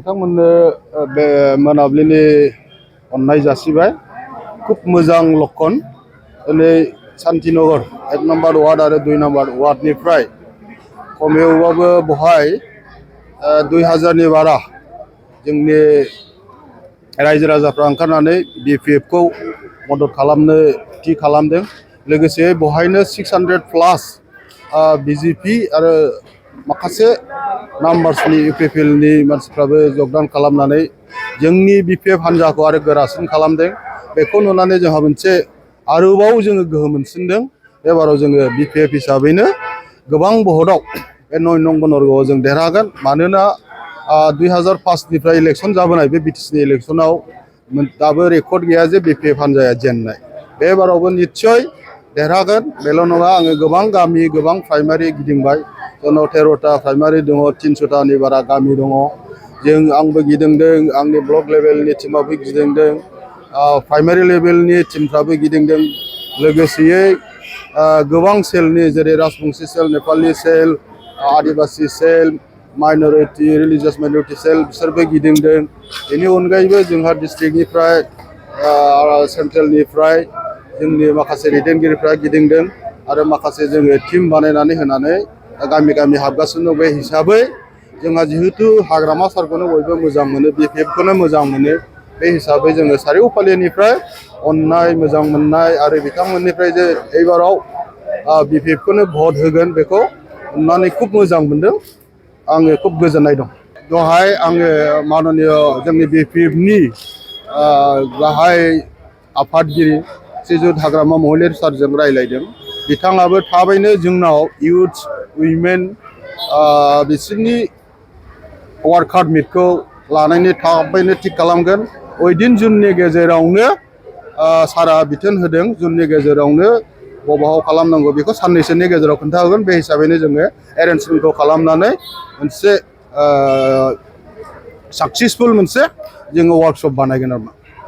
नोंथांमोननो बे मोनाबिलिनि अननाय जासिबाय खूब मोजां लक्षण दिनै शान्तिनगर 1 नम्बर वार्ड आरो 2 नम्बर वार्डनिफ्राय खमैबाबो बहाय 2000नि बारा जोंनि रायजो राजाफ्रा ओंखारनानै बिपिएफखौ मदद खालामनो थि खालामदों। लोगोसे बहायनो 600+ बिजेपि आरो माखासे नाम्बार्सनि इउपिपिएलनि मानसिफ्राबो जगदान खालामनानै जोंनि बिपिएफ हान्जाखौ आरो गोरासिन खालामदों। बेखौ नुनानै जोंहा मोनसे आरोबाव जोङो गोहो मोनसिनदों। बे बाराव जोङो बिपिएफ हिसाबैनो गोबां भटआव बे 9 नं बनरगावआव जों देरहागोन। मानोना 2005निफ्राय इलेक्सन जाबोनाय बे बिटिसिनि इलेक्सनाव दाबो रेकर्ड गैया जे बिपिएफ हान्जाया जेननाय। बे बारावबो निस्सय देरहागोन। बेल' नङा, आङो गोबां गामि गोबां प्राइमारि गिदिंबाय। जोंनाव 13टा प्राइमारि दङ, 300टानि बारा गामि दङ। आंबो गिदिंदों, आंनि ब्लक लेभेलनि टिमाबो गिदिंदों, प्राइमारि लेभेलनि टिमफ्राबो गिदिंदों। लोगोसेयै गोबां सेलनि जेरै राजबंसि सेल, नेपालि सेल, आदिबासि सेल, माइनरिटि रिलिजियास माइनरिटि सेल बिसोरबो गिदिंदों। बेनि अनगायैबो जोंहा डिस्ट्रिक्टनिफ्राय सेन्ट्रेलनिफ्राय जोंनि माखासे दैदेनगिरिफ्रा गिदिंदों आरो माखासे जोङो टिम बानायनानै होनानै गामि गामि हाबगासिनो दं। बे हिसाबै जोंहा जिहेतु हाग्रामा सारखौनो बयबो मोजां मोनो, बिपिएफखौनो मोजां मोनो, बे हिसाबै जोङो सारिय'फालेनिफ्राय अननाय मोजां मोननाय आरो बिथांमोननिफ्राय जे एबाराव बिपिएफखौनो भट होगोन बेखौ अननानै खुब मोजां मोनदों। आङो खुब गोजोननाय दं। दहाय आङो माननीय जोंनि बिपिएफनि गाहाय आफादगिरि श्रीजुत हाग्रामा महिलारि सारजों रायलायदों। बिथाङाबो थाबैनो जोंनाव इउथ उइमेन बिसोरनि वार्कार मिटखौ लानायनि थाबैनो थिग खालामगोन। उइदिन जुननि गेजेरावनो सारा बिथोन होदों। जुननि गेजेरावनो बबाव खालामनांगौ बेखौ साननैसोनि गेजेराव खोन्थाहोगोन। बे हिसाबैनो जोङो एरेन्जमेन्टखौ खालामनानै मोनसे साक्सेसफुल मोनसे जोङो वार्कशप बानायगोन आरो